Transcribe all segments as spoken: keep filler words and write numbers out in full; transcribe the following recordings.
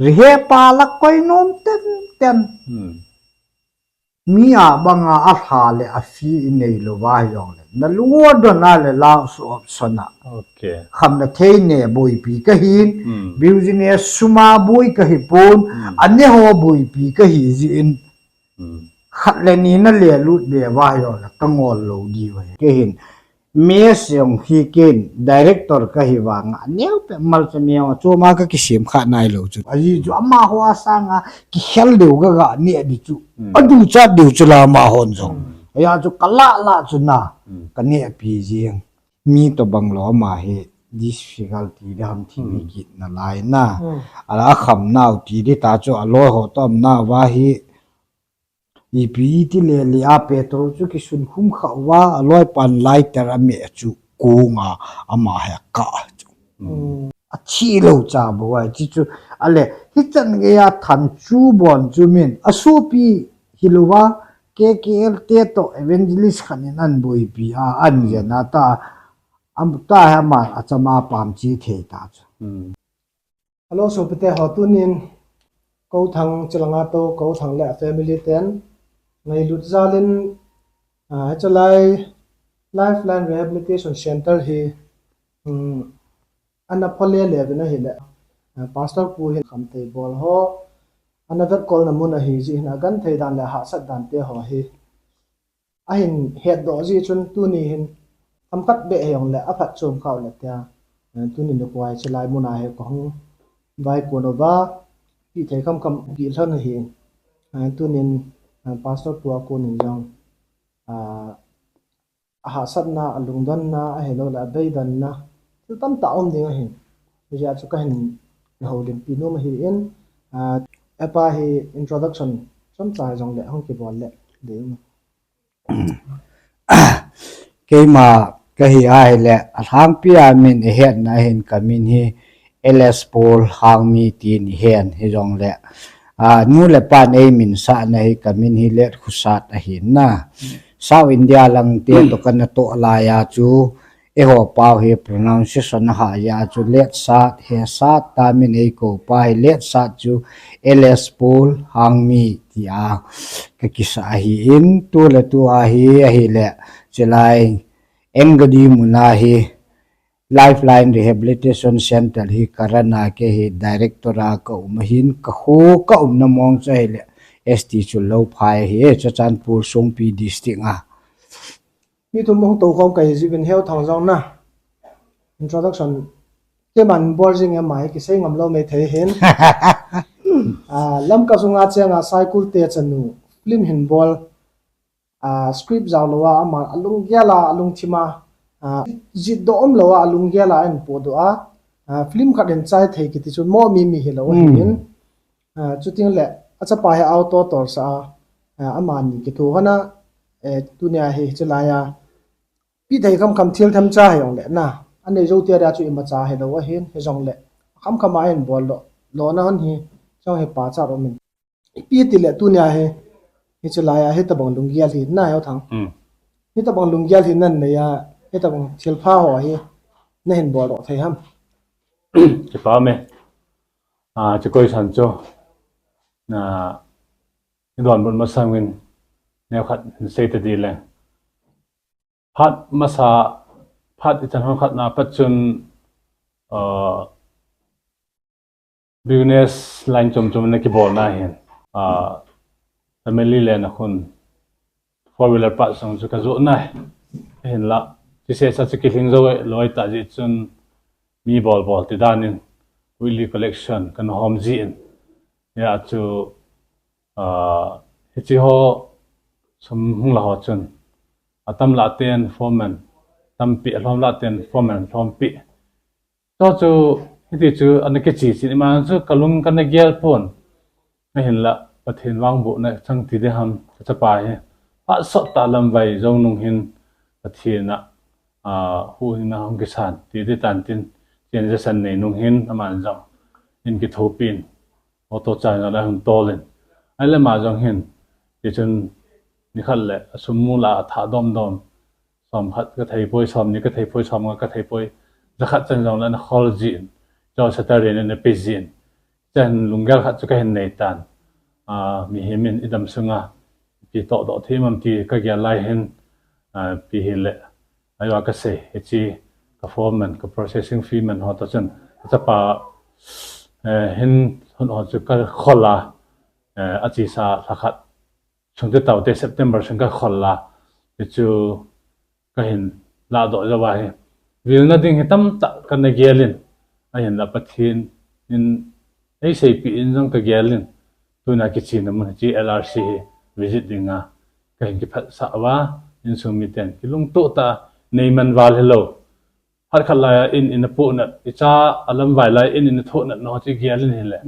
Rehab a la koi nom tenten. Hmm. Mi a banga a lha le a fee i nei lou va jongle, na lungo don a le last option a. Okay. Kham na thei ne boipi ka hin, hmm, business suma boi ka hi pon, hmm, a ne ho boipi ka hi jin. Hmm. Khat le ni na le lut be va jongle, ka ngol lou di va. Ke hin, Mess jong hi ken director ka hi vanga, neo pe mal cha meo, chuma ka kisem kha nai lou chu. Aji chu amaho a sanga kikhel deu ka ga ne di chu. Hmm. A duchat deu chu la amahon jong. Hmm. Ahi a chu ka la la chu na, hmm, ka ne pi jing. Mi tobang lou ama hi difficulty di ham thi mi, hmm, kit na lai na. Hmm. Ala a kham nau ti di ta chu a loi ho tom na va hi. Ipi iti le le a petrol chu kisun khum kha uva, a loi pan lighter a me chu kong a, ama he ka chu. Mm. A thi lou cha bo a, chi chu, a le, hi chan gei a than chu bon chu min, a supi hi lou va, K K L te to evangelist khan in an boipi a, an, mm, jen a ta, am ta he man, a chama pam chi thei ta chu. Mm. Hello, sopite ho, tunin Kou Thang chilanga to, Kou Thang le a family ten ngailut jalin, ah, hichelai Lifeline Rehabilitation Center hi, um, ana phole le vin ahile, ah, Pastor pu hin khamthei bol ho, ana vet kolna mun ahi jeh hin a genthei dan le hahsat dan te ho hi ahin hetdoh jeh chun tuni hin themkhat beh hijongle aphatchom kha u le tia, eh, tuni nikho a hichelai mun a hi kahung vaikon uva, pi thei khamkham kihil lhon ahin, eh, tunin, eh, Pastor pu a konin jong, ah, ahahsatna, alungdonna, ahilou le abeidanna, thil tamtah um ding ahin. Hijeh a chu kahin houlimpi nom ahin, ah, apa hi introduction chomcha hijongle hung kibol le ding. Keima kahi ahile, alhangpi a min ihetna hin kamin hi L S Paul Hangmi tin ihen hijongle, ah, nu le pan eimin sahna hi kamin hi Letkhutsat ahin na. South India lang te to kana toh lai a chu, eiho pau hi pronunciation ahah jeh a chu Letsat, Hesat, ta min eikou pa hi Letsat chu L S Paul Hangmi tia kakisah ahin, tu le tu a hi ahile, hichelai Engadi mun a hi Lifeline Rehabilitation Center hi ka run a, kei hi director a ka um ahin, ka kho ka umna mong chu ahile S T Chullouphai ahi, Churachandpur Songpi district a. Mi thum hung tou khom kahi jeh uvin Heuthang jong na introduction keiman bol jing e, ama hi kisei ngam lou maithei hin. Ah, Lamka sunga chenga Saikul te chanu film hin bol, ah, script jao lou a, ama alunggel a, alungthim a, ah, jitdoh umlou a, alunggel a ahin podoh a, ah, film khat hin chai thei kiti chu mo mi mi hilou, hmm, ahin. Ah, chuting le, achapa hi auto tolsa a, ah, amani kitho hon a, eh, tunia hi, hichelai a, pi thei khamkham thil themcha hijongle na, anei jou tia dia chu imacha hilou ahin, hijongle, khamkham a ahin bol lou, lona hon hi, chong hi pachat umin. Ipi tile tunia hi, hichelai a, hitabang lunggel hi na Heuthang. Hmm. Hitabang lunggel hi nanei a, hitabang thilpha ho hi, nahin bol doh thei ham. Kipa me. Ah, chukoi san chu. Na, idonbut masang uvin, neokhat hin sei ta ding le. Phat masa, phat ichan hon khat na pat chun, ah, business line chom chom na kibolna hin, ah, family le na khun four wheeler parts jong chu ka joh nai. Hinla, chiseh sa chu kilhing jou lou ahitah jeh chun mi bol bol ti dan in weekly collection kana hom jin. Hia chu, ah, hiche ho sum hung la ho chun, atam lah ten foreman tampi, alhom lah ten foreman lhompi. Chu chu, hiti chu, ana kichi chin, iman chu kalung kana gel pon. Ahinla, Pathen vangbohna chang ti ding ham, ka chapa hi. Phat sot tah lamvai jou nung hin, Pathen a, ah, huhhingna hung kisan, ti ding tan tin, chen jasan nei nung hin, aman jong, hin kithopi in. Auto chai na la hung tol in. Ahile ama jong hin, ti chun, nikhat le, asum mu la, athah dom dom. Som khat ka thei poi, som ni ka thei poi, som nga ka thei poi. Jakhat chan jong le ana khol jin. Chu Saturday ni ana pe jin. Chen lunggel khat chu kahin nei tan. Ah, mihem in idam sunga ipi toh doh thei ham ti kagel lai hin, ah, ipi hileh, ahiva kasei, hiche ka form man, ka processing fee man ho toh chun, ka chapa, eh, hin hun ho chu kakhol a, eh, achesa lhakhat sung titaote September sung kakhol a, hichu kahin ladoh jou ahi. Vilna ding hi tamtah kana gel in, ahinla Pathen in eiseipeh in jong kagel in, tuna kichena mun hiche L R C hi visit dinga kahin kiphatsah uva, insung miten kilungtoh tah a neiman val hilou. Phat khat laiya in ina pohnat, icha alamvai laiya in ina thohnat nau chu igel in hileh,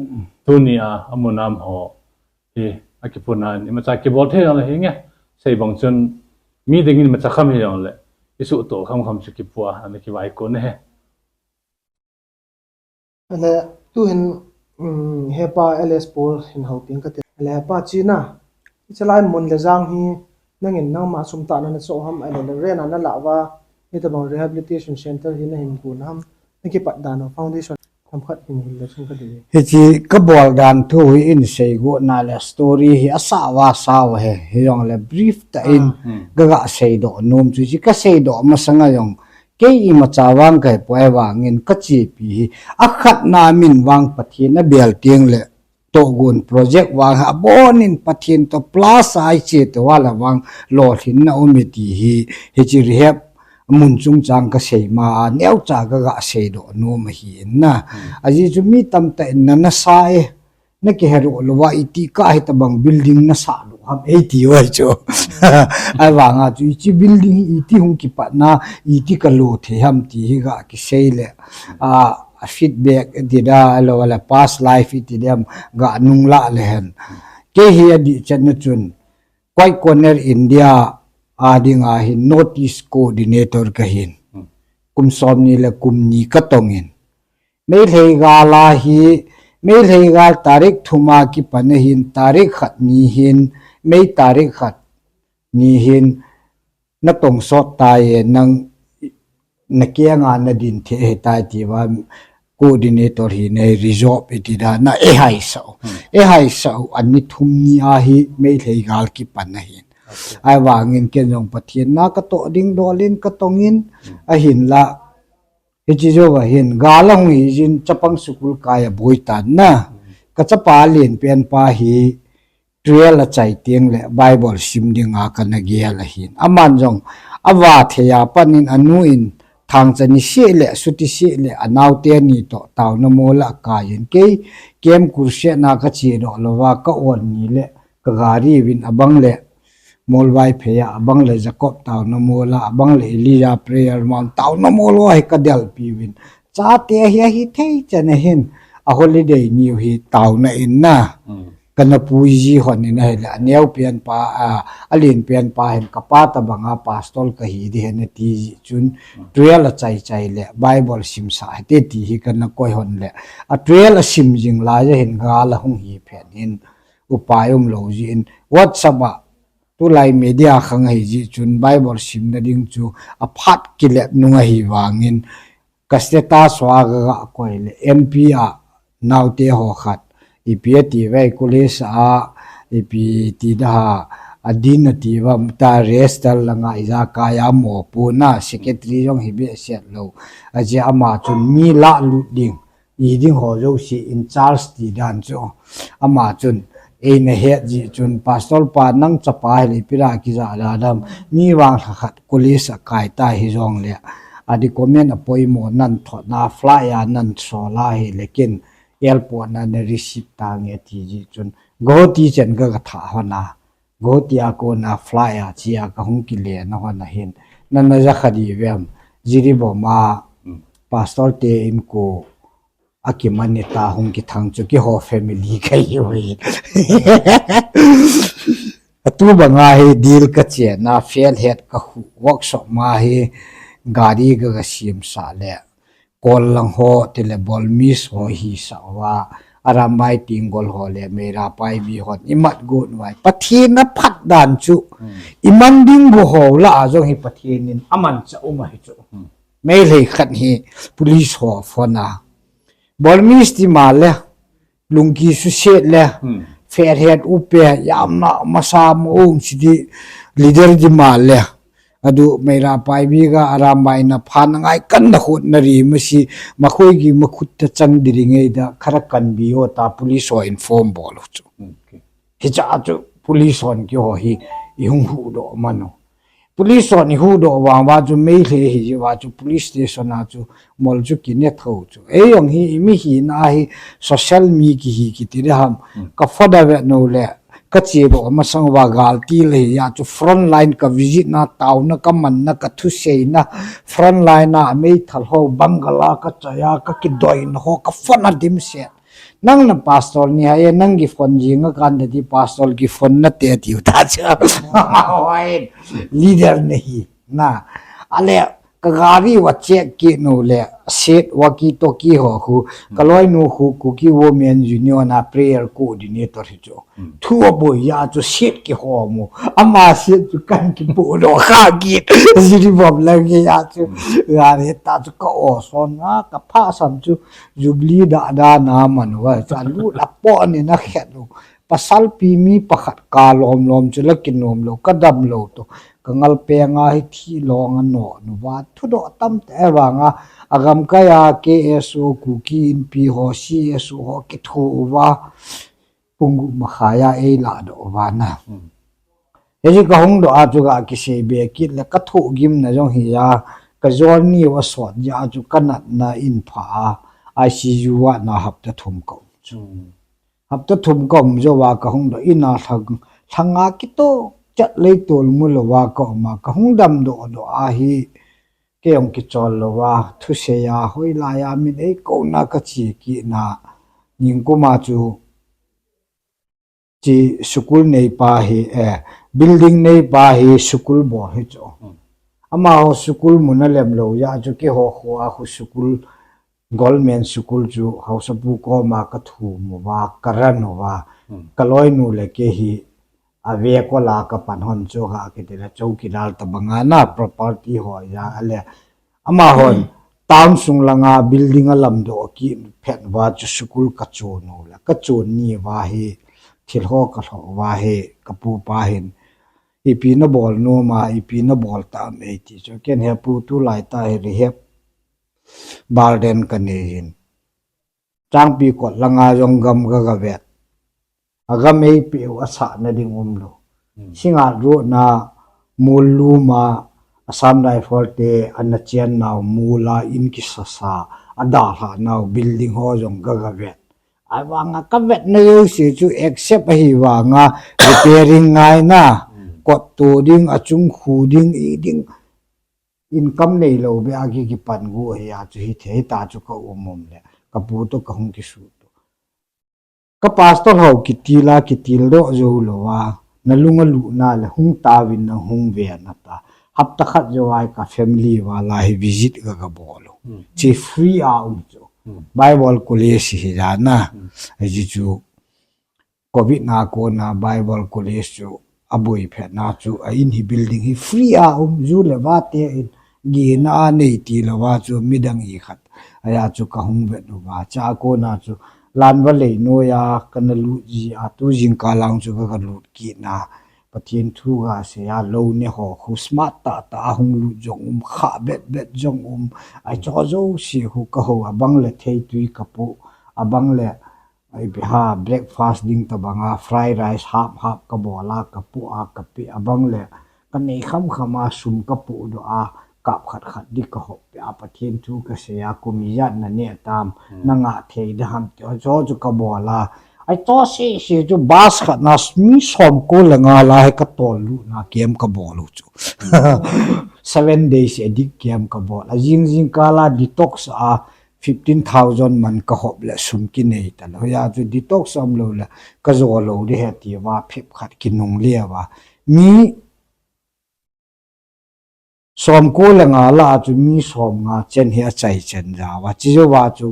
tunia amun a um ho hi akipuna in imacha kibol thei jongle hinge, sei bang chun mi dingin imacha kham hijongleh isuhtoh khamkham chu kipua ana kivaikon ahi. Ale, tuhin, um, hepa L S Paul hin houpi inge kati. Ale, hepa, chena, hichelai mun le jang hi nangin nangma sum tah a nachoh ham, ahilou le rent a nalah uva, hitobang rehabilitation center hi nahin gon ham, nakipat dan u foundation themkhat hin hil le chun kadei. Hiche kabol dan thu hi in seigot na le story hi asah uva asao ahi, hijongle brief tah in kaga seidoh nom chu, hiche kaseidoh masanga jong kei imacha vang kahepoi, ahivangin kachepi hi, akhatna min vang Pathen abel tengle tohgon project vang hi abonin Pathen toh plus a iche toh vala vang lolhinna um e ti hi, hiche rehab mun chungchang kasei ma a neocha kaga seidoh nom ahi in na. Ajeh chu mi tamtah in na nasa e, nakihedoh louva iti kah hitobang building nasah lou ham eiti uva chu. Ahivanga chu hiche building hi iti hung kipatna, iti kalo thei ham ti hi ga kisei le, a, feedback iti da, ahilou le past life iti dem ga nunglah le hen. Kei hi adihchetna chun Koi Corner India a dinga hin North East Coordinator kahin. Kum somni le kum ni katongin. Meitei gal a hi, Meitei gal tarik thum a kipan ahin, tarik khat ni hin, May tarik khat ni hin, natong sot tai e, nang nakianga nadin thei ahitai tiuva, coordinator hi nei resolve iti da, na eihai sao. Eihai sao, ani thum ni a hi Meitei gal kipan ahin. Ahivangin ken jong Pathen na katoh ding dolin katongin, ahinla, hiche jouva hin, gal ahung hijin chapang school kai aboi tan na. Kachapa lenpen pa hi, twelve achai tengle Bible sim dinga kana gel ahin. Aman jong, ava thei a panin anu in thangcha niseh le, sutiseh le, anaote ni toh, taona mol a akaiyin. Kei, camp crusade na kachedoh louva, ka-on ni le, kagari uvin abang le, Molvaiphei a, abang le Jacob taona mol a, abang le Elijah Prayer Mount taona mol a hi kadelpi uvin. Chate hi ahithei chan ahin, a holiday niu hi taona in na. Kana puiji hon in ahile, aneopen pa, a, alenpen pa hin kapa tobanga pastor kahi ding ahi ati jeh chun, twelve achai chai le, Bible simsah hite ti hi kana koi hon le, a twelve asim jing laiya hin gal ahung hi phat in, upai umlou jeh in, WhatsApp a, tulai media khang ahi jeh chun, Bible simna ding chu aphat kilep nung ahivangin, ka status ho a kaga koi le, M P a naote ho khat, ipi ati uve, college a, ipi ti da ha, adin ati uva, ta register langa ijakai a mopo na, secretary jong hi behseh lou. Ajeh ama chun mi lalut ding, i ding ho jouse in charge ti dan chu. Ama chun, eina het jeh chun, pastor pa nang chapa hile ipi dia kija da dam, mi vang lhakhat college akai ta hijongle, a document apoimo nan thot na, flight a nan sol a hile ken airport na na receive tange ati jeh chun, Guwahati chan kaga thah hon a. Guwahati a kona flight a chia kahung kile na hon ahin. Nana ja kha diu vem, Jiribam a pastor te inko akiman ni ta hung kithang chu keiho family kahiuve. Atu banga hi deal kache na fail het kahu workshop ma hi gari kaga simsah le. Kol lang ho, tile Burmese ho hisah uva, Arambai Tenggol ho le Meira Paibi hon imat got uva, Pathen aphat dan chu, iman ding gu ho lah a jong hi Pathen in amanchah um ahi chu. Meitei khat hi police ho phone a, Burmese ti ma le, Lungki suset le, hmm, Fairhead upe, yamna masa mo ung sidi leader di ma le. Adu meira pai bi ga aram bai na phan ngai kan na khut na ri masi makhoi gi makhut ta chang diri ngai da khara kan bi o ta police ho inform bol u chu. Okay. Hicha chu police hon ki ho hi i hung hu do mano. Police hon i hu do vang va chu mei le hi va chu police station a chu mol chu ki ne tho chu. Ei ong hi i mi hi na hi social mi ki hi ki ti de ham. Hmm. Ka fada ve no le ka che bo ma sang va gal ti le hi ya chu front line ka visit na tau na ka man na ka thu sei na front line na mei thal ho bangala ka cha ya ka ki doi na ho ka fana dim se. Nang na pastor ni ha e, nang gi phone ji nga kan da di pastor gi phone na te tiu ta cha. Hoi, leader na hi. Na, ale, ka gari wa check ki no le, set wa ki to ki ho hu, ka loi nu hu, ku ki women union na prayer coordinator hi cho. Hmm. Thu a boi ya chu set ki ho mu. Ama set chu kan ki pu do kha ki. Ziri bom la ki ya chu. Hmm. Gari ta chu ka o son na, ka pha sam chu. Jubilee da da na man wa cha lu la po ni na khet lu. Pasal pi mi pakhat ka lom lom chu la kinom lo ka dam lo to. Ka ngal pe nga hi thi lo nga no nu va thu do tam te va nga agam ka ya K S O ku ki in pi ho C S O ho ki thu va. Pung gu ma kha ya ei la do va na. Hmm. He ji ka hung do a chu ga ki sei be kit le ka thu gim na jong hi ya ka jor ni wa sot ya chu ka nat na in pha a I C U wa na hap ta thum ka um chu. Hmm. Hap ta thum ka um jo wa ka hung do in a thang thang a ki to chat lei tol mu lo wa ka um a ka hung dam do do a hi ke ong ki chol lo wa thu se ya hoi la ya min ei ko na ka chi ki na ning ku ma chu chi sukul nei pa hi, eh, building nei pa hi sukul bo hi chu. Hmm. Ama ho sukul mun a lem lo ya chu ki ho ho a khu sukul government sukul chu hausa pu ko ma ka thu mu va ka ran u va. Hmm. Ka loi nu le ke hi a ve ko la ka pan hon chu ha ki te le chowkidar ta banga na property ho ya a le Ama hon, town sung langa building a lam do ki phet va chu sukul ka chun u la, ka chun ni va hi, thil ho ka lho va hi, ka pu pa hin, ipi na bol nu ma, ipi na bol ta am ei ti chu, ken he pu tu lai ta hi rehab burden ka nei hin. Changpi kot langa jong gam ka ga vet. A gam ei pe u a sa na ding um lo. Hmm. Singa ro na mul lu ma Assam Rifle te ana chian nau mula in ki sa sa a da hla nau building ho jong ka ga vet. Ai vanga ka vet na yo se chu except ahi vanga repairing ngai na. Hmm. Kot tu ding a chung khu ding i ding income nei lo be a ki ki pan gu he a chu hi thei ta chu ka um um le ka pu to ka hung ki su to. Ka pastor ho kitil a kitil do zo lo a, na lung a lu na le hung ta vin na hung ve na ta. Hapta khat zo ai ka family va la hi visit ka ka bol u. Hmm. Chi free a um chu. Hmm. Bible college hi ja na. Hmm. Ai ji chu covid na ko na Bible college chu a boi phet na chu a in hi building hi free a um ju le va te in gi na a nei ti lo va chu midang i khat. Aya chu ka hung vet u va cha ko na chu lan va lei no ya ka na lu ji a tu jing ka lang chu ka ka lut ki na Pathian thu ga se a lo ne ho khu smart ta ta a hung lut jong um kha bet bet jong um ai cho zo si khu ka ho a bang le thei tui ka pu a bang le Ai biha breakfast ding ta banga fried rice hap hap ka bol a ka pu a ka pi a bang le ka nei kham kham a sum ka pu do a kap khat khat di ka hop pe a Pathian thu ka se a kumi jat na ne tam na nga thei da ham ti cho chu ka bol a ai to si si chu bus khat na mi som ko le nga la he ka tol lu na kem ka bol u chu seven days a dik kem ka bol a jing jing ka la detox a fifteen thousand man ka hop le sum ki nei ta lo. Ya chu detox am lo le ka zo lo di he ti va phep khat ki nung le va. Mi som ko le nga la chu mi som nga chen hi a chai chen ja va. Chi jo va chu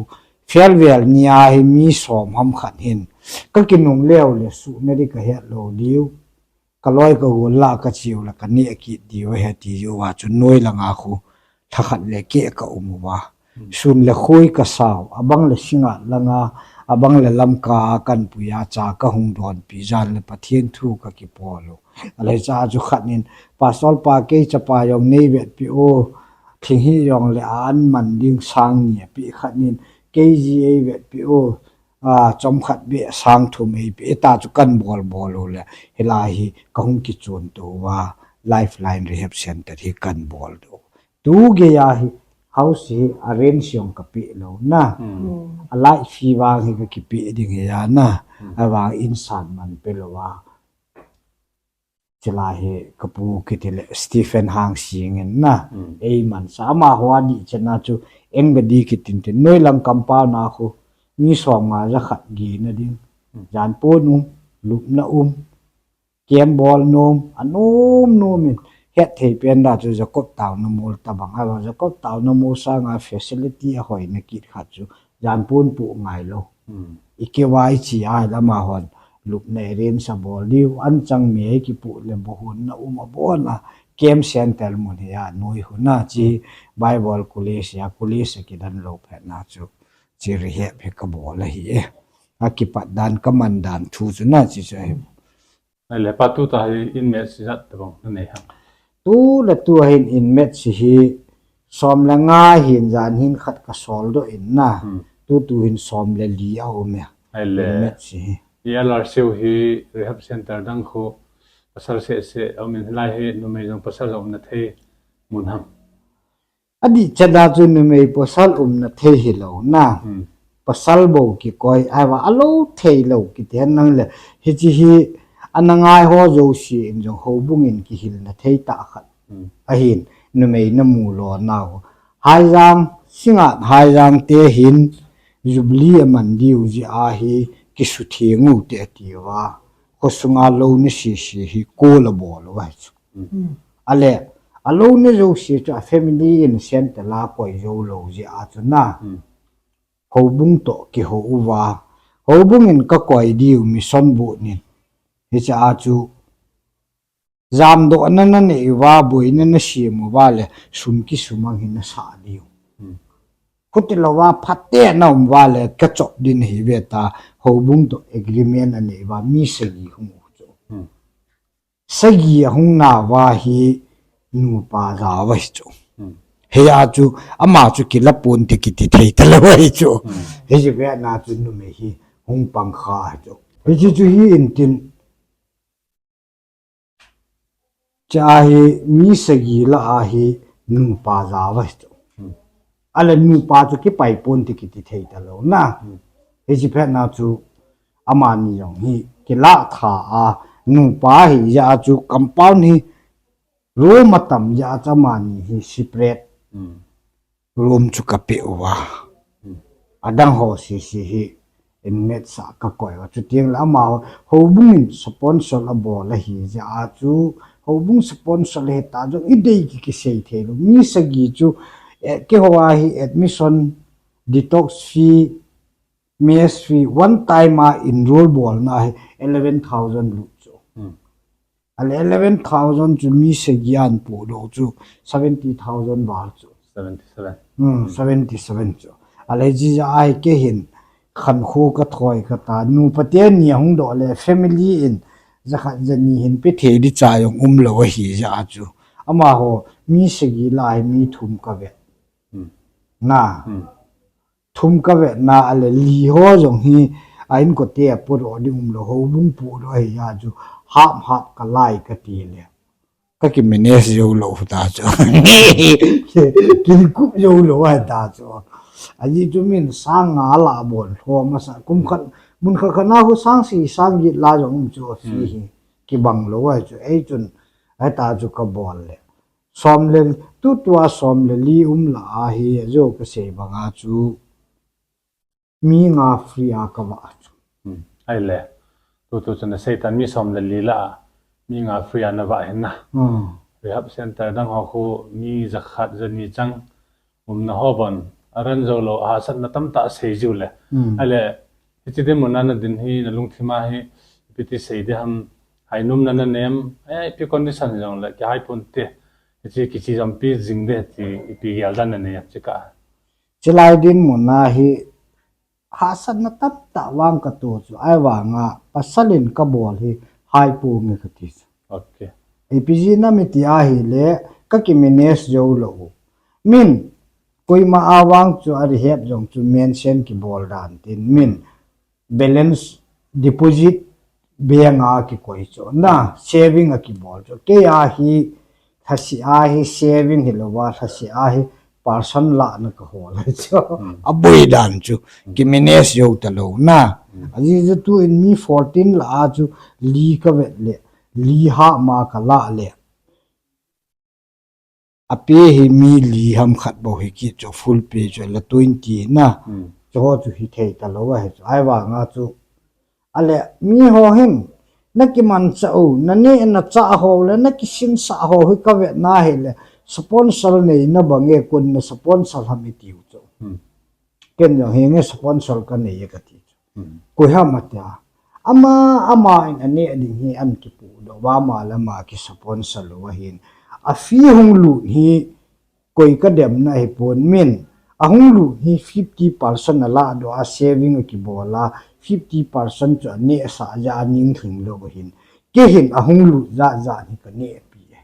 farewell ni a hi mi som ham khat hin ka ki nung le le su ne di ka he lo liu. Ka loi ka gol la ka chiu la ka ne ki di va he ti jo va chu noi la nga khu. Thakhat le ke ka um u va. Hmm. Sun le khoi ka sau, a bang le singa langa, Abang le Lamka a kanpui a cha kahung donpi jan le Pathen thu kakipol u. Alei cha chu khat nin, Pastor pa kei chapa jong neivetpi o, thing hi jong le a an man ding sang ni api khat nin, kei ji eivetpi o, a, chomkhat beh sang thum eipe ta chu kanbol bol u le, hilai hi kahung kichun tou va, Lifeline Rehab Center hi kanbol tou. Tu gei a hi house hi arrange jong kapeh lou na. A light fee vang hi kakipeh ding hi a na. Avang insan man pe lou a. Chilai hi kapu kiti le Stephen Hangsing in na. Eiman sa amaho adih chan a chu engadi kitin tin. Noi lang compound a khu mi som nga ja khat gei na ding. Janpon um, lupna um. Camp bol nom, anom nom in, hetthei pen da chu Jacob Taona Mall tabang, ahiva Jacob Taona Mall sanga facility ahoina kit khat chu, janpon poh ngai lou. Ikivai chi a lama hon, lupna arrange abol diu, anchang mi kipoh le bohonna um abon a, camp center mun hi a, noi hon a, chi Bible college a, college a kidan lou phat na chu, chi rehab hi kabol ahi e. Akipat dan, kaman dan thu chu na, chi chu ahi. Ahile pa tuta hi inmates ijat tabang nanei ham? Tu le tu hin inmates hi som le nga hin jan hin khat kasol doh in na. Tu tu hin som le li aum e. Ahile inmates hi. I L R C U hi rehab center dang khu pasal seh seh aum in hilai hi numei jong pasal jong umna thei mun ham? Adih chan a chu numei pasal umna thei hilou na. Pasal bou kikoi, ahiva alou thei lou kiti hen nang le. Hichi hi ana ngai ho jouse in jong houbung in kihilna thei tah khat. Ahin, numei namu lou nau. Haijang, Singngat Haijang te hin, Jubilee aman diu jeh a hi, kisutheng u te ati uva. Khosunga lou ni sese hi, call abol uva hi chu. Ale, alou ni jouse chu a family in center a koi jou lou jeh a chu na. Houbung toh kihou uva. Houbung in kakoi diu mission board nin. Hiche a chu jamdohna nanei uva, boina nasem uva le, sum kisumang hi nasah diu. Khuti louva phaten naum uva le, kachop ding ahi ve ta, houbung toh agreement anei uva, mi sagi hung u chu. Sagi ahung nauva hi nupa ja uva hi chu. Hia chu, ama chu kila ponte kiti thei talou ahi chu. Hiche ve na chu numei hi hung pang kha ahi chu. Hiche chu hi intin. Cha hi mi sagi lah a hi nupa ja uva hi chu. Ale nupa chu kipai ponte kiti thei talou na. Hiche phat na chu amani jong hi kilah tha a nupa hi jeh a chu compound hi room atam jeh a chu amani hi separate room chu kapeh uva. Adang ho sese hi inmates a kakoi uva. Chuteng le amaho, houbung in sponsor abol ahi jeh a chu, houbung sponsor ahi ta jong idei ki kisei thei lou. Mi sagi chu, eh, keiho a hi admission, detox fee, mess fee, one time a enroll bolna hi eleven thousand lut chu. Ale eleven thousand chu mi sagi a apohdoh chu seventy thousand val chu. Seventy seven. Seventy seven chu. Ale jeh a hi kei hin khankho kathoi kata, nupa teni ahung doh le family in jakhat jani hin pe thei ding cha jong umlou ahi jeh a chu. Amaho mi sagi lah a hi mi thum kavet. Na. Thum kavet na ale li ho jong hi a inkote a podoh ding umlou, houbung podoh ahi jeh a chu hap hap kalai kati le. Kaki manage jou lou ta chu. Kikup jou lou ahi ta chu. Ajeh chu min sang nga lah a bon lhom masa kum khat, mun khat khat na khu sang sagi sang get lah jong um chu fee hi. Kibang lou ahi chu. Ei chun ahi ta chu kabol le. Som le, tutua som le li um lah a hi, ajou kasei banga chu, mi nga free a kavah chu. Ahile, tutu chun asei tan mi som le li lah a, mi nga free a navah hin na. Rehab center dang ho khu mi jakhat jani chang, umna ho bon, aran jou lou, ahahsatna tamtah asei jiu le. Ahile, hiche dinmun a nadin hi, nalungthim a hi, ipi ti sei ding ham, hainomna nanem, eh, ipi condition jong le, kihai ponte, hiche kiche jompi jing ding ti, ipi geldan nanei ham, chika. Chulai dinmun a hi, hahsatna tamtah vang kato chu, ahivanga pasal in kabol hi haiponge kati chu. Okay. Ipi jeh ham iti ahile, kakimanage jou lou u. Min, koima a vang chu a rehab jong chu mention kibol dan tin, min, balance deposit bank a kikoi chu. Na, saving a kibol chu. Kei a hi, lhaseh a hi saving hilouva, lhaseh a hi personal a na kahol chu. Aboi dan chu. Kimanage jou talou na. Ajeh chu tuin mi fourteen lah a chu li kavet le, li hama kalah le. Apay hi mi li ham khat bou hi kit chu full pay chu la twenty na. Chuho chu hithei talou ahi chu. Ahivanga chu. Ale, miho hin, nakimanchah u, naneh nachah ho le, nakisinsah ho hi kavetna hile, sponsor neina bange kon na sponsor ham itiu chu. Ken jong henge sponsor kanei e kati chu. Koi ham atia. Ama, ama in aneh ding hi ahin kipohdoh uva, ama le ama kisponsor lou ahin. A fee hung lut hi koi kademna ahipon, min, ahung lut hi fifty percent alahdoh a, saving akibol a, fifty percent chu anehsah jeh a aninglhing lou ahin. Kei hin ahung lut jat jat hi kanehpi e.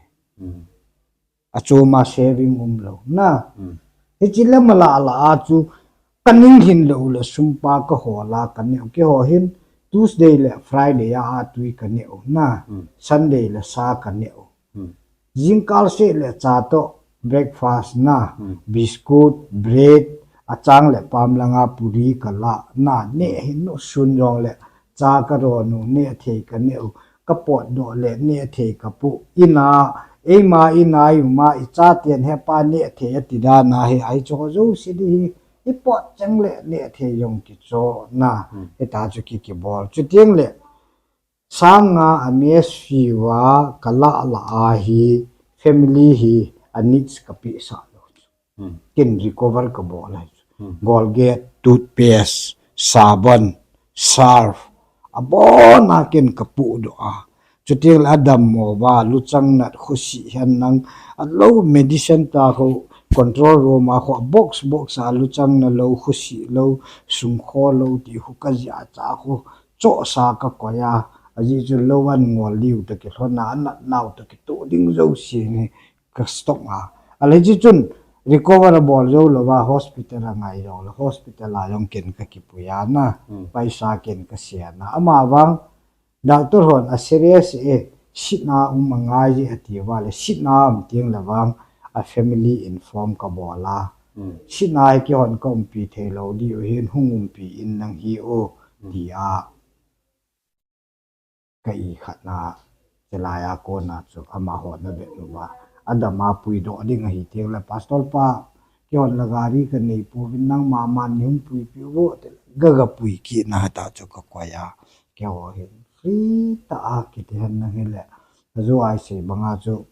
Achom a saving umlou na. Hiche lam alah lah a chu kaninglhing lou le sum pa kahol a kaneh u, keiho hin Tuesday le Friday a atui kaneh u na. Sunday le sa kaneh u. Jingkah seh le cha toh breakfast na, biscuit, bread, achang le pam langa puri kalah na, neh hih un sun jongle cha karon u, neh thei kaneh u, kapotdoh le neh thei kapoh, ina, eima ina i um a, ichaten hepa neh thei ati dan ahi, ahi chu jouse ding hi, ipot cheng le neh thei jong kichoh na, hita chu ki, kibol. Chuteng le, Sang nga a mess fee uva kalah lah a hi family hi a needs kapehsah lou. Ken recover kabol ahi. Colgate, toothpaste, sabon, surf, abon a ken kapohdoh a. Chuteng le adammo uva, luchang nat khosih hen lang, alou medicine tah ho, control room a ho, box box a luchang nalou, khosih lou, sum kholou, ti ho kajia cha ho, chohsa kakoi a, ajeh chu lou an ngol diu toh kilhon a, anat nau toh kitoh ding jouse hi kastock a. Ahile hiche chun recover abol jou louva hospital angai jongle, hospital a jong ken kakipui a na, paisa ken kasei a na. Ama vang, doctor hon a serious e, sitna um angai e ati uva le, sitna um teng le vang, a family inform kabol a. Sitna hi keihon kaumpi thei lou diu hin hung umpi in lang hi o, tia. Ka ikhatna, chulai a kona chu amaho na vet uva. Adama puidoh ding ahi teng le, Pastor pa, keihon la gari kanei pouvin nangma man neihin puipi uvo, ti le, ga ga pui kit na hita chu kakoi a. Keiho hin, free tah a kiti hen lang hile. Ajo a isei banga chu,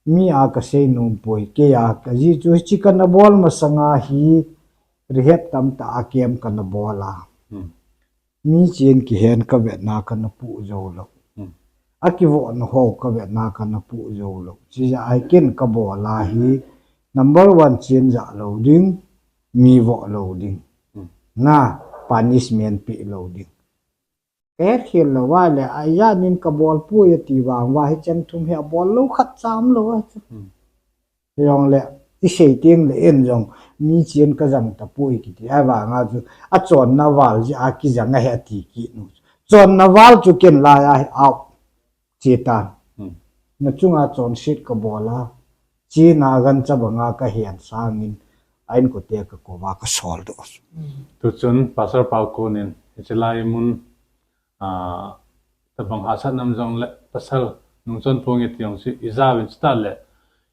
mi a kasei nom poi, kei a kajeh chu, hiche kana bol masanga hi, rehab tamtah a camp kana bol a. Mi chen kihen kavetna kana poh jou lou. Akivohna ho kavetna kana poh jou lou. Chujeh a hi ken kabol a hi, number one chen jah lou ding, mi voh lou ding. Na, punishment peh lou ding. Kahet khel louva le, a ijat nin kabol poi ati vang uva, hicheng thum hi abol lou khat cha umlou a chu. Hijongle, isei teng le en jong, mi chen kajang tapoi kiti, ahivanga chu, achonna val jeh a kijang ahi ati kit nu. Chonna val chu ken lai a hi out. Che tan. Nachunga chonset kabol a, chena gancha banga kahen sangin, a inkote kakou a kasoldoh. Tuchun, Pastor Paokon in, hiche lai mun, ah, tabang hahsat nam jongle, pasal nungchon ponge ti jong chu, ijauvin chutah le,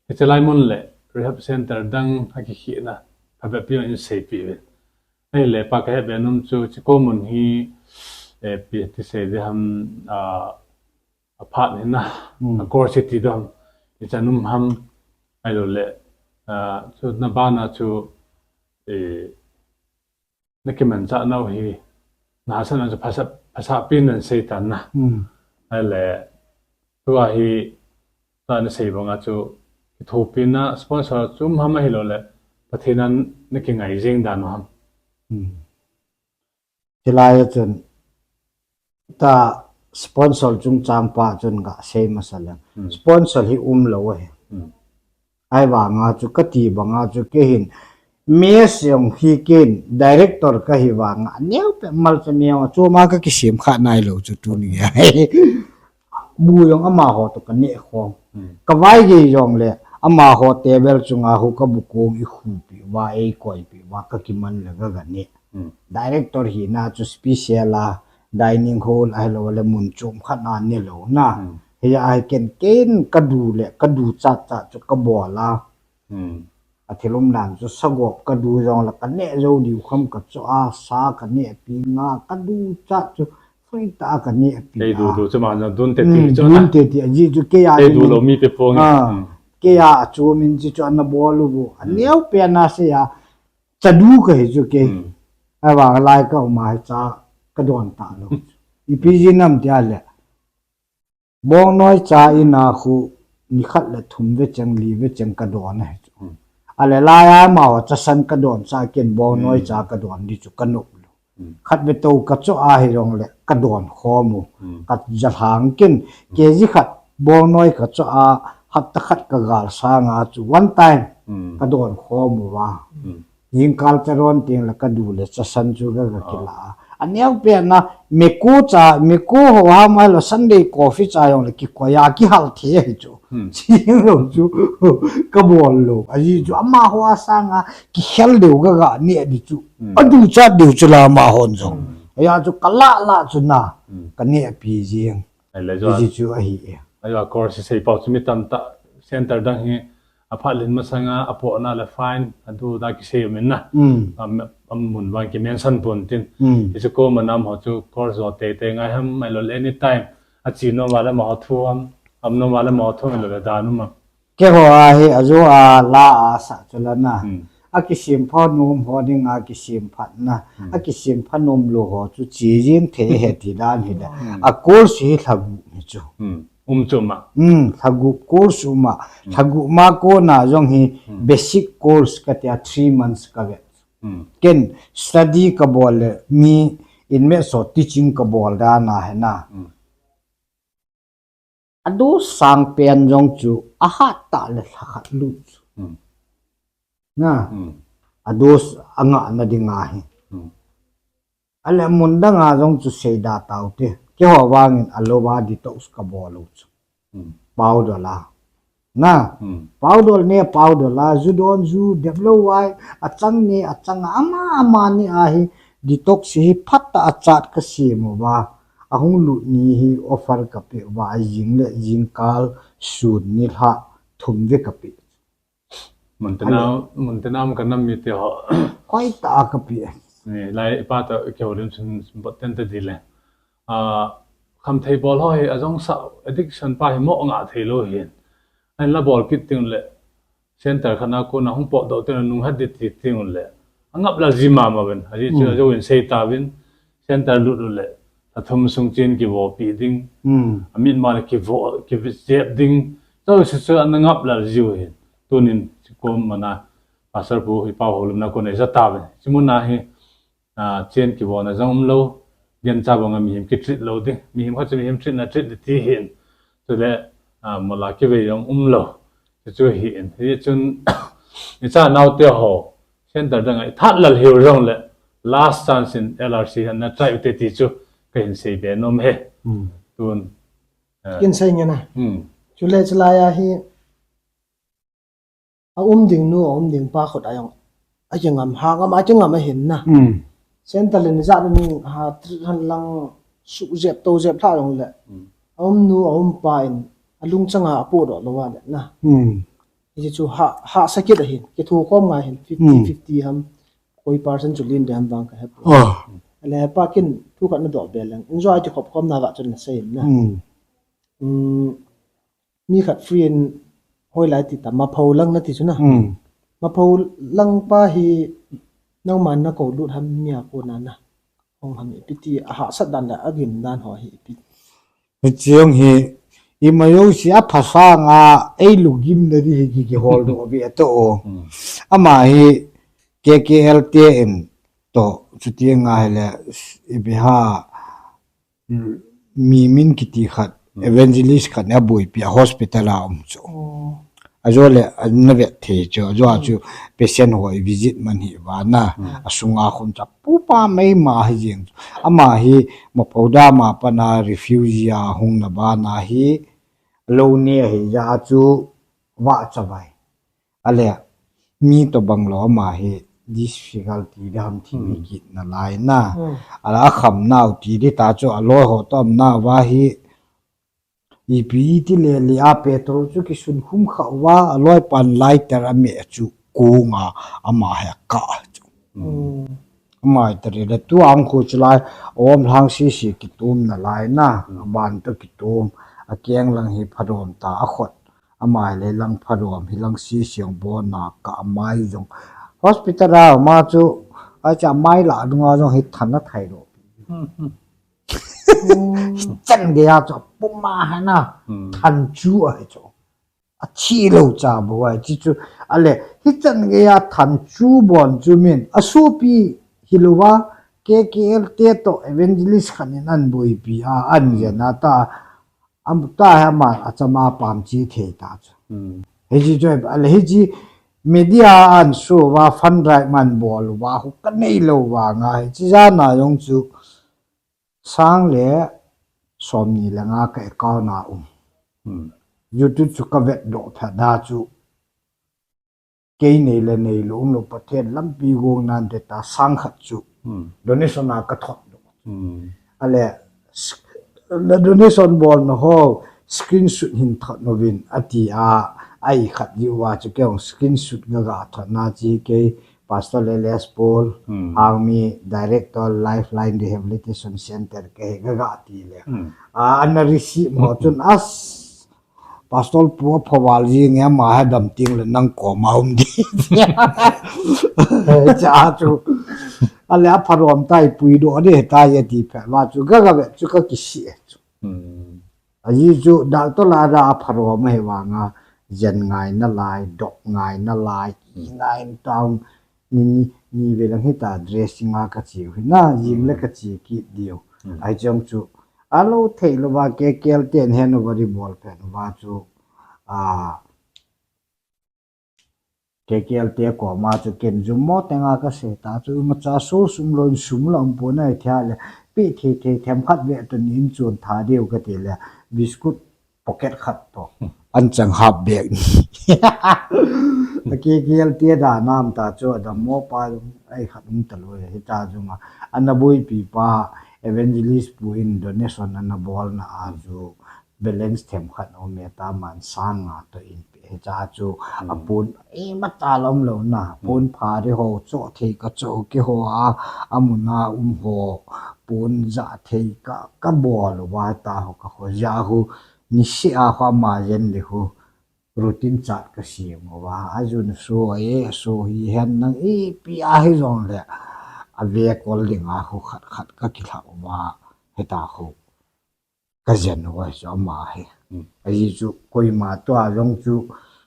hiche lai mun le, rehab center dang akikhehna, phabep pi jong in seipi uvin. Ahile, pa kahet be nom chu, hiche ko mun hi, eh, ipi ti sei ding ham, ah, aphat hina, a course ti ding ham, ichan um ham, ahilou le, ah, chu nabana chu, eh, nakimanchah nau hi, nahahsatna chu phasah, phasah pen nan sei tan na. Ahile, tua hi, ta nasei banga chu, kithopina sponsor chu um ham ahilou le, Pathen a nakingai jeng dan u ham. Hilai a chun ta sponsor chungchang pa chun kasei masa leng. Hmm. Sponsor hi umlou ahi. Hmm. Ahivanga chu kati banga chu kei hin Miss jong hi ken director kahi vanga neopen malcha miang chu ma kakisem kha nailou chu tuni. Bu jong amaho toh kaneh khom. Hmm. Kavai gei jongle amaho table chunga hu kabu kong ikhupi uva eikoipi uva kakiman le kaga neh. Hmm. Director hina chu special a dining hall ahilou le mun chom khat a nelou na. Hmm. Hia ahi ken ken kadu le kadu chatchat chu kabol a. Hmm. Athil umdan chu sagop kadu jongle kaneh jou diu kham kachoh a sa kanehpi nga kadu chat chu free tah a kanehpi a. Kei dudu chu ma jong dun teti chu na. Dun teti ajeh chu kei a. Kei dulou mi pe pong. Ah, hmm. Kei a achomin chi chu ana bol uvo. Hmm. Aneopen a sei a. Chadu kahi chu kei. Hmm. Ahivang lai kaum a hi cha kadon talou. Ipi jeh ham tia le. Bongnoi cha in a khu nikhat le thum vecheng li vecheng kadon ahi chu. Hmm. Ale lai a amaho chasan kadon cha ken bongnoi cha kadon di chu kanop lou. Hmm. Khat ve tou kachoh ahi jongle kadon khom u. Hmm. Kaja lhang ken kg khat bongnoi kachoh a hapta khat kagal sanga chu one time kadon khom uva. Hmm. Jingkah charon teng le kadu le chasan chu kaga kila. Aneopen a miko cha, miko ho ham ahilou Sunday coffee cha jongle kikoi a kihal thei ahi chu. Hmm. Chi jonglou chu kabol lou. Ajeh chu amaho a sanga kikhel deu kaga neh di chu. Hmm. Adu chat deu chu la amahon jong. Hmm. Hia chu kalah lah chu na. Hmm. Kanehpi jing. Ahile chu. Ajeh chu ahi e. Ahile course sei pau chu mi tamtah center dang hi aphat len masanga apohna le fine adu da kisei umin na. Hmm. Am, amun vang kimention pon tin. Hmm. Hichu koma nam ho chu course jo teitei ngai ham ahilou le anytime ache nom uva le amaho thu ham, am nom uva le amaho thu ahilou le dan um am. Keiho a hi ajo a la a sah chu la na. Hmm. Akisem pha nom ho dinga kisem phatna. Hmm. Akisem pha nom lou ho chu che jeng thei ahi ti dan hile. Hmm. A course hi lha gup hi chu. Hmm. Um chu ma. Hmm, lha gup course um a. Hmm. Lha gup ma kona jong hi basic course katia three months kavet. Hmm. Ken study kabol le mi in me so teaching kabol dan ahi na. Hmm. Adu sang pen jong chu ahat tah le lha khat lut chu. Hmm. Na. Hmm. Adu s-, angah na ding ahi. Hmm. Ale mun dang a jong chu seida tau te. Keiho vangin alou va detox kabol lou chu. Hmm. Powder la. Na. Hmm. Powder ne powder la, ju don ju, dep lou vai, achang ne achang a, ama, ama ni ahi, detox hi phat tah a chat kasem uva. Ahung lut ni hi offer kape uva, ajing le jingkah sun ni lha thum ve kape. Mun tina, mun tina kanam mite ho. Koi tah a kape. Ni, lai pa ta keiho lim sun, sun bot ten ta di le. Ah, khamthei bol ho hi ajong sa addiction pa hi mo ngah thei lou hin. Ahin la bol kit ding le center khat na kona hung potdoh teng le nung hat ding ti ding le. Angap lal ji mama uvin. Ajeh chu ajo in sei tauvin. Center lut u le. Lha thum sung chen kivopi ding. Hmm. Amit ma le kivo, kijep ding. Chu chu chu ana ngap lal ji u hin. Tunin chu kom mana pastor pu hi pau ho lum na kona ija tauvin. Chu mun a hi. Ah, chen kivona jong umlou, gancha banga mihem kitreat lou ding, mihem khat chu mihem treat na treat ding ti hin, chule, ah, mola kivei jong umlou, chu chu hin, hichun, icha naote ho, center dang a ithat lal hiu jongle, last chance in L R C hin na try ute ti chu, kahin sei be nom e. Hmm. Tun, ah, kin sei nge na. Hmm. Chule chulai a hi, A um ding nu, a um ding pa khut a jong. A kingam, ha ngam, a kingam ahin na. Hmm. Center le ni jat ni ha, trit han lang su jep to jep tha jong le. Hmm. A um nu, a um pa in, a lungchang a, a podoh lou a le na. Hmm. Hichu ha, hahsa kit ahin, kitho khom ngai hin, fifty fifty ham, koi percent chu len de ham vang ka he poi. Ah. Le pa kin, thu khat na doh be leng. Enjoy ti khop khom na va chun na sei na. Hmm. Hmm. Mi khat free in hoilai ti ta, Mapho lang nati chu na. Hmm. Mapho lang pa hi nangman na ko lut ham mi a kona na. Hong ham ipi ti a hahsat dan le a gim dan ho hi ipi. Hiche jong hi ima jouse a phasang a ei lugim na di hi ki, kihol doh ve to o. Hmm. Ama hi K K L te in to Chuti nga hile, ipi ham, mi min kiti khat, evangelist khat in abuaipi a hospital a um chu. Ajole, ana vet thei chu, ajo a chu patient ho i visit man hi vana, asunga khom chu pupa meima hi jeng chu. Ama hi Maphodam a pat a refugee a hung na bana hi, lou ne hi ja chu vah chavai. Ale, mi tobang lou ama hi difficulty ding ham thi mi kit nalai na. Ala akham nau ti ding ta chu aloi ho tom nauva hi, ipi iti le le a petrol chu kisun khum kha uva, aloi pan lighter ame chu kunga ama hi akah chu. Ama hi tari le tu ang khu chu lai, om lhang sisi kitum nalai na, aban to kitum, akeng lang hi phadom ta akhot. Ama hi le lang phadom hi lang sisi ang bon na ka amai jong. Hospital a ama chu, acha mai la dunga jong hi than athai lo. Hichan geiya chu puma hana than chu ahi chu. Athi lou cha bou ahi chi chu. Ale, hichan geiya than chu bon chu min asopi hilouva, K K L te to evangelist khat in abuaipi a, ajen a ta, am ta hi ama achama pam chi thei ta chu. Hichi chu, ale hichi media a ana show uva, fund drive ana bol uva, khu kanei lou vanga, hichi jana jong chu sang le somni le nga ka account a um. YouTube chu kavet doh phat na chu, kei nei le neilou umlou Pathen lampi gong nan te ta sang khat chu donation a kathot doh. Ale, na donation bolna ho screenshot hin thot uvin ati a, ahi khat diu va chu kei jong screenshot gaga thot na chi kei Pastor L S Paul, Hangmi, Director, Lifeline Rehabilitation Center, kei gaga ti le. A, ana receive mo chun, as, Pastor Pu aphaval jing e, ama hi dam teng le nang koma um ding. Cha chu. Ale aphadom tai puidoh ding tai ati phat uva chu gaga vet chu kakisih chu. Ajeh chu doctor la da aphadom ahi vanga, jen ngai nalai, dop ngai nalai, i ngai tang, ni, ni, ni ve lang hita dressing a kache u hi na, jim le kache kit diu. Ahi chang chu, alou thei louva, K K L ten handover i bol phat uva chu, a, K K L te koma chu ken jummo tenga kasei ta chu, imacha source umlou in sum la um pon ahi thei le, pe thei thei themkhat ve tuni in chun tha diu kati le, biscuit pocket khat to. An chang half bag ni. A K K L te da nam ta chu, adammo pa jong ahi khat um talou, hita jong a, ana buaipi pa, evangelist pu in donation ana bolna a chu, balance themkhat um e ta, man sang nga to in pe, hicha chu apon, imacha la umlou na, pon pha ding ho, cho thei kacho kei ho a, amun a um ho, pon ja thei ka, kabol uva ta ho, kakhoja hu, niseh a khu ama jen ding khu, routine chat kasem uva, ajun so e, so hi hen nang ipi ahi jong le, ave kol ding a khu khat khat kakilha uva, hita khu kajen uva chu ama hi. Ajeh chu koima tua jong chu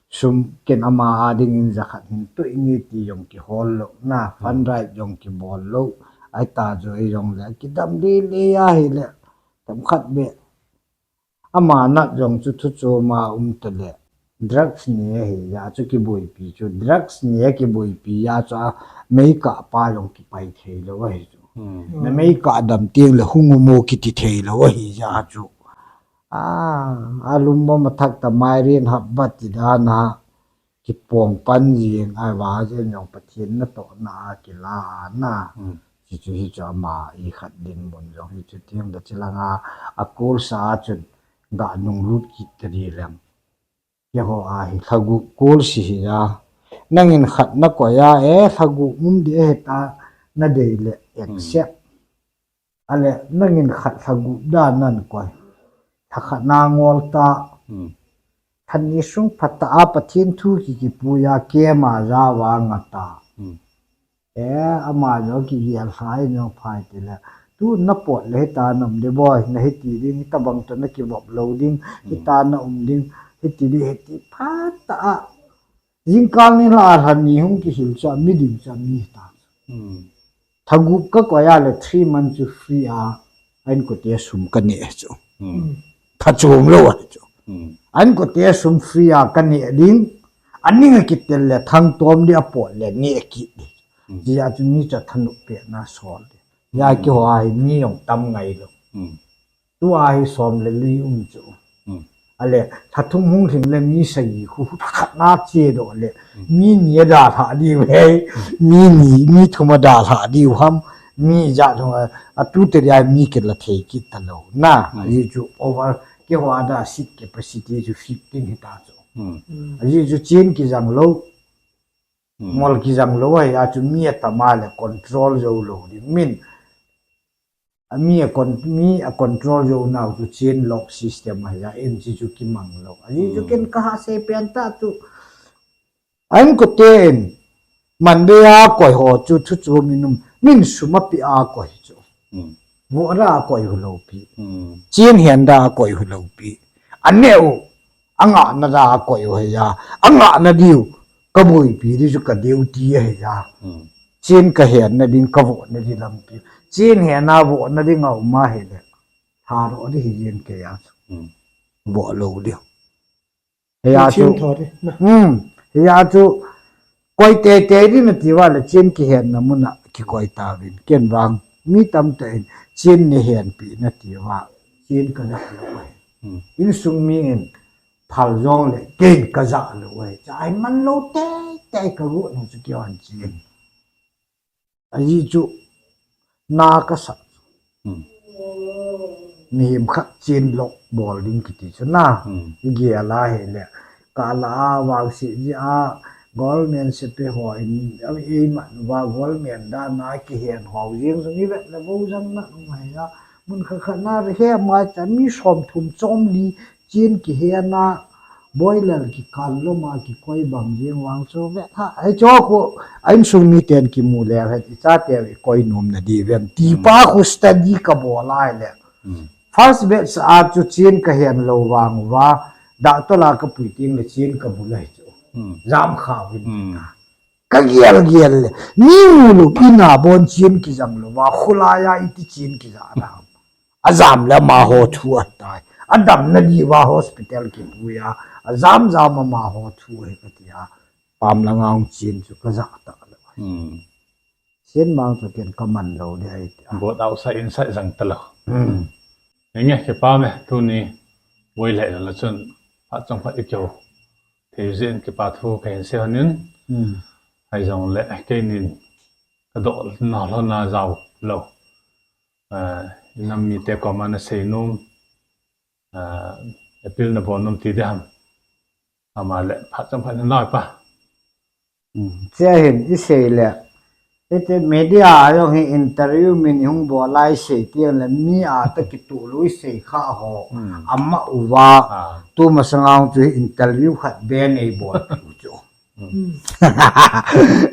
sum ken ama a ding in jakhat hin tui nge ti jong kihol lou na, fund drive jong kibol lou. Ahi ta chu ei jong le kidam le le ahi le, themkhat be ama nat jong chu thu chom a um ta le, drugs ne ahi ja chu kibuaipi chu, drugs ne kibuaipi ja chu a meikah pa jong kipai thei lou ahi chu. Na meikah dam teng le hung um o kiti thei lou ahi ja chu. A, alum mo mathak ta mairin hap bat ti dan a, kipong pan jing ahi va, jen jong Pathen natohna a kila a na. Hichu, hichu ama i khat dinmun jong hichu tiang da chi langa, a kul sa chun ga nung lut kit ta di lem. Keiho a hi lhagup kul si hi a. Nangin khat nakoi a, e, lhagup um di e ta nadei le accept. Ale, nangin khat lhagup dan nan koi. Lhakhat na ngol ta. Khat ni sung phat ta a Pathen thu ki kipui a kema ja va nga ta. E, ama jo kigel hai no phai ti le. Tu napot le hita nam de boy, na hiti ding, hitabang to nakivop lou ding, hita na um ding, hiti di, hiti phat ta a. Jingkal ni la a lhan ni hung kihil cha, mi ding cha, mi ta. Tha gup kakoi a le three month chu free a, a inkote sum kaneh chu. Hmm. Phachom lou ahi chu. Hmm. A inkote sum free a kaneh ding. Aning akitel le thangtom di apot le neh kit di. Hmm. Hijeh a chu mi chu thanop pehna sol di. Hijeh a keiho a hi mi jong tam ngailou. Hmm. Tua hi som le li um chu. Hmm. Ale, tha thum hung lhing le mi sagi khu, khu khat na chedoh le, hmm, mi ni adalhah diu hi, hmm, mi ni, mi thum adalhah diu ham, mi ijat thum a, atu te dia mi kila thei kit talou. Na, hmm, ajeh chu over, keiho a da seat capacity chu fifteen hita chu. Hmm. Hmm. Ajeh chu chen kijang lou, hmm, ngol kijang lou ahi a chu mi atam a le control jou lou di. Min, a mi a con-, mi a control jou nau chu chain lock system ahi a, in chi chu kimang lou. Ajeh chu, hmm, ken kaha sei pen tah chu. A inkote in, man be a koi ho chu thu chu min um, min sum ape a koi chu. Hmm. Voh da a koi u lou pi. Hmm. Chain hen da a koi u lou pi. Aneh u, angahna da a koi u ahi a, angahna diu, kaboipi di chu ka duty ahi a. Hmm. Chain kahenna ding, kavohna di lampi. Chain hen a vohna ding a um ahile, thadoh di hi jeng kei a chu. Hmm. Voh lou di. Hijeh a chu, chain tho di, na. Hmm. Hijeh a chu, koi teitei di nati uva le chain kihenna mun a kikoi tauvin. Ken vang, mi tamtah in chain neihenpi nati uva, chain kaja lou ahi. Hmm. Insung mi in phal jong le, ken kaja lou ahi. Cha ai man lou teitei kagot nung chu kihon chain. Ajeh chu na kasa. Hmm. Mihem khat chain lock bol ding kiti chu na. Hmm. Igel a hile. Kala a vangset jeh a government sepai ho in, a, eiman uva government dan a kihen ho jeng jong ivet le vo jang na um ahi a. Mun khat khat na rehe mai cha mi som thum chom li chain kihen a, boiler kikal lom a kikoi bang jeng vang chu vet ha. Ahi chu khu, a insung miten kimu le vet, i chateu i koi nom na di ven. Ti, hmm, pa khu study kabol a hile. Hmm. First batch a chu chain kahen lou vang uva, doctor a kapui teng le chain kabul ahi chu. Hmm. Jam kha uvin, hmm, ta. Kagel gel le, mi mu lou, in a bon chain kijang lou va, khulai a iti chain kija na. Ajam le amaho thu ahitai. Adamna diuva hospital kipui a, ajam jam amaho thu ahi kati a. Pam langa hung chain chu kaja talou. Hmm. Chain mang chu ken kaman lou di ahi tia. Both outside, inside jang talou. Hmm. Enge, kipa me, tuni, voi lheh la chun, phat chomkhat i kihou thei jeh in kipa thu kahin sei hon in. Hmm. Ahi jongle, keinin kadoh na lhon a jao lou. Ah, i nam mite koma na sei nom, ah, appeal na bol nom ti di ham. Ama le, phat chomkhat hin lau pa. Hmm, chia hin i sei le, hiti media a jong hi interview min i hung bol a i sei teng le mi a toh kitoh lou i sei kha ho. Hmm. Ama uva, ah, tu masang a chu hi interview khat be nei bol u chu. Hmm.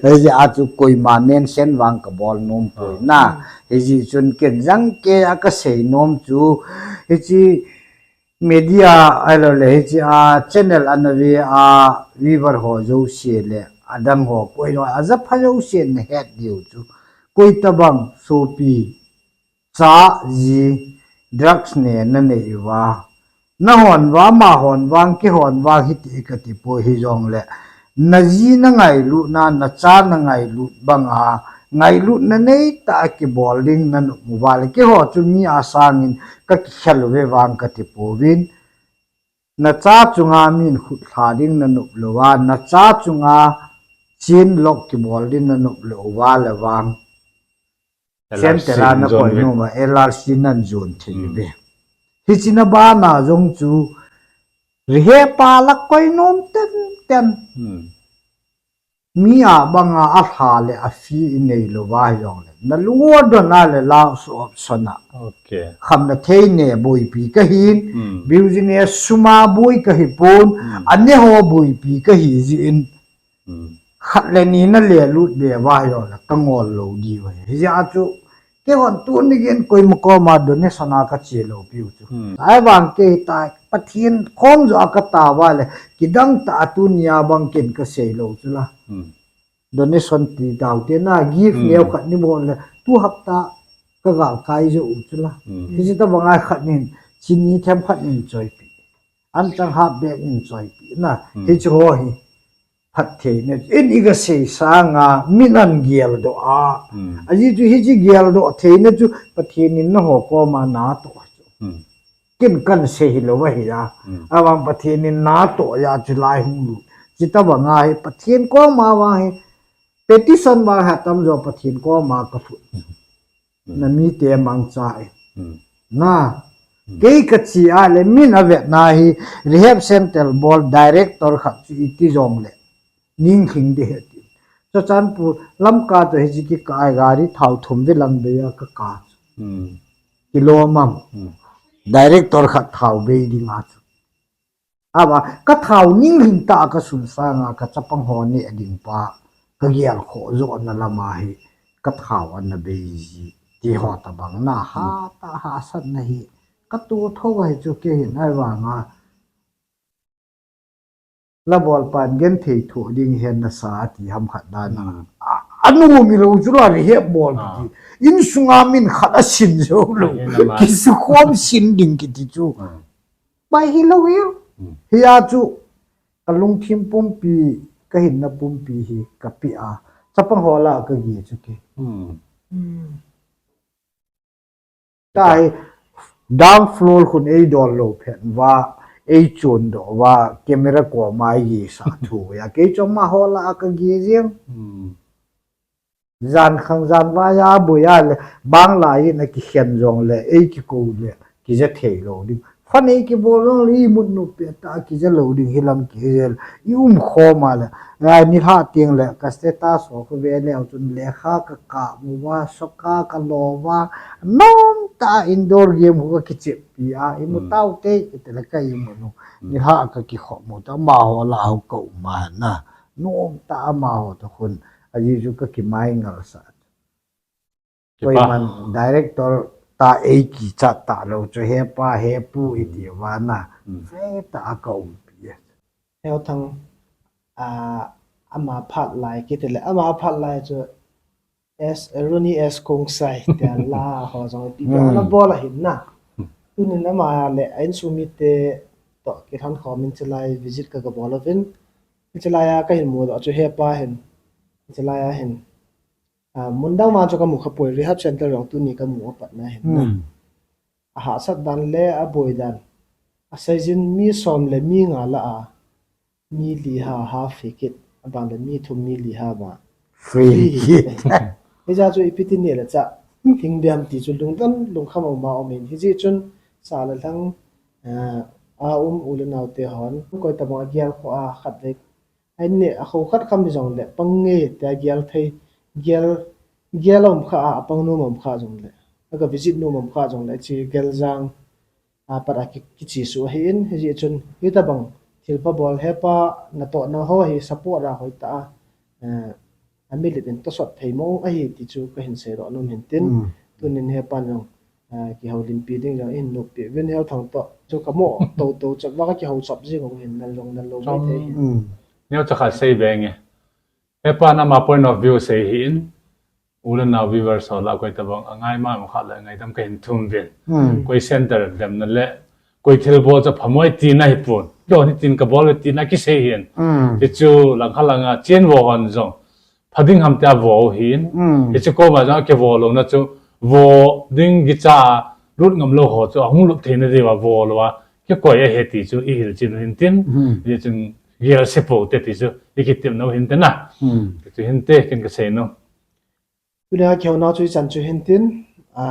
Hijeh a chu koima mention vang kabol nom poi, ah, na. Hmm. Hijeh chun ken jang kei a kasei nom chu, hiche media ahilou le hiche a channel ana ve a viewer ho jouse le adang ho koi lou a japha jouse na het diu chu. Koi tabang sopi cha ji drugs ne na nei uva. Na hon uva, ama hon vang, kei hon vang hiti kati poi, hijongle na ji na ngailutna, na cha na ngailut banga, ngailutna neitah a kibol ding na nop uva le, keiho chu mi a sangin kakikhel uve vang kati pouvin. Na cha chunga min khut lha ding na nop louva, na cha chunga chain lock kibol ding na nop louva le vang. L R C center a na koi nom uva, L R C nan jon thei uve. Hiche na bana jong chu, rehepa la koi nom tenten. Hmm. Mi a banga alha le a fee i nei louva jongle, na lung u adon a le last option a. Okay. Khamna thei ne boipi kahin, hmm, business sum a boi kahi pon, hmm, ane ho boipi kahi jeh in. Hmm. Khat le ni na le lut be uva jongle, ka ngol lou diu ahi. Hijeh a chu, kei hon tuni gei in koima koma donation a ka che lou piu chu. Hmm. Ahivang kei ta, Pathen khom jo a ka ta uva le, kidang tah a tunia bang ken ka sei lou chu la. Hmm. donation ti dau te na gift neo khat ni bol le tu hapta ka gal kai jo u chu la. Hichi ta banga khat nin chini them khat nin choipi. An chang hap bek nin choipi na hichi ho hi. Phattheina in i ka sei sanga min an geldoh a. Aji chu hichi geldoh theina chu Pathen in na ho koma na toh chu. Kin kan sei hi lo va hi a. Avang Pathen in na toh ya chu lai hung lu. Chi ta banga hi Pathen koma vang hi petition vang ha tam jo Pathen koma ka lut. Na mite mangcha e. Na kei ka chi a le min a vet na hi rehab center bol director khat chu i ti jong le. Ning hing de he ti. Chachanpur Lamka to he chi ki ka ai gari thau thum ve lang be ya ka ka. Kilo mam. Director khat thau be ding a chu. Ava ka thau ning hing ta ka sun sanga ka chapang ho ni a ding pa ka gial kho jo na lama hi ka thau an na be ji ti ho ta bang na ha ta ha san na hi ka tu tho ga hi chu ke hin ai vanga. La bol pan gen thei thu ding hen na sa ti ham khat dan. Anu mi lo chu la ri he bol ti. In sunga min khat a sin jo lo. Ki su khom sin ding ki ti chu. Bai hi lo hi. Hi a chu ka lungthim pumpi ka hinna pumpi hi ka pi a. Chapang ho la ka gi chu ki. Ka hi down floor khun ei dol lo phen va ei chun do va camera ko mai gi sa thu ya kei chom ma ho la ka gi jeng. Zan khang zan va ya bu ya le bang la yi na ki khen jong le ei ki ko le ki ja thei lo ding. Fa nei ki bol jong le i mut nu pe ta ki ja lo ding hi lam ki jel i um kho ma le. Ai ni ha tiang le ka status ho ko ve le chun le kha ka ka mu va so ka ka lo va nom ta indoor game ho ka ki chep pi a i mu tau te i te le ka i mu nu. Ni ha ka ki kho mu ta ma ho la ho ko ma na. Nom ta ma ho ta khun. A ji ju ka ki mai ngal sa. Koi man director ta ei ki chat ta lo chu he pa he pu i ti va na. Fe ta a ka um pi. Heo thang a ama phat lai ki te le ama phat lai chu S Runi S Kong Sai te la ho jong pi pi na bol a hin na. Tunin ama le a insung mi te to ki than kho min chalai visit ka ka bol a vin. Chalai a ka hin mu do chu he pa hin. Chalai a hin. Mundang ma chu ka mu kha poi rehab center jong tuni ka mu a pat na hin na. A hahsat dan le a boi dan. A seijin mi som le mi nga la a. Mi li ha ha fikit. A ban le mi thum mi li ha ba. Free kit. Hi ja chu i pi ti ni le cha. Thing biam ti chu lungdon lungkham a um a um in. Hi ji chun sa le thang a um u le nau te hon. Koi ta bang a gial kho a khat le Ahin ne, a kho khat kham hi jong le, pang nge, tia gial thei, gial, gial a um kha a, a pang nom a um kha jong le. A ka visit nom a um kha jong le, chi gel jang, a pat a ki, kichi su ahi in, hi ji chun, hi ta bang, thil pa bol he pa, na to na ho hi, support a hoi ta a, eh, a milit in to sot thei mo ahi ti chu ka hin sei ro nom hin tin, tunin he pa jong, Kihoulimpi ding jong in noppi vin hel thang to. Chu ka mo to to chap va ka kihou chap jing u hin nan jong nan lo mai thei hin. Neo cha khat sei be nge. He pa na ma point of view sei hin. U le nau viewers ho la koi ta bang a ngai ma ma khat la ngaidam ka hin thum vin. Koi center dem na le. Koi thil bol cha phamoi ti na hi pun. Do ni tin ka bol ti na ki sei hin. Ti chu lang kha lang a chen vo hon jong. Pha ding ham tia vo hin. Hichi koma jong a kivo lo na chu vo ding gicha lut ngam lo ho chu a hung lut thei na diu a vo lo a kikoi a he ti chu i hil chin hin tin. Hi chun gel se po te ti chu i kitim no hin te na. Ti chu hin te kin ka sei no. Tuna kihou nau chu i chan chu hin tin. A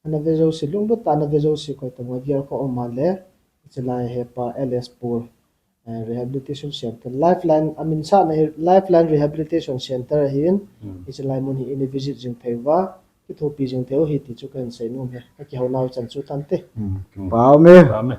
Ana ve jouse, lunglut tah ana ve jouse koi tamo, gel kho um a le, hiche lai hepa L S Paul, eh, Rehabilitation Center, Lifeline, amin sahna hi Lifeline Rehabilitation Center ahin, hiche lai mun hi ina visit jing thei uva, kithopi jing thei u ahi ti chu kahin seinom e, ka kihou nau chan chu tante. Kipa um e.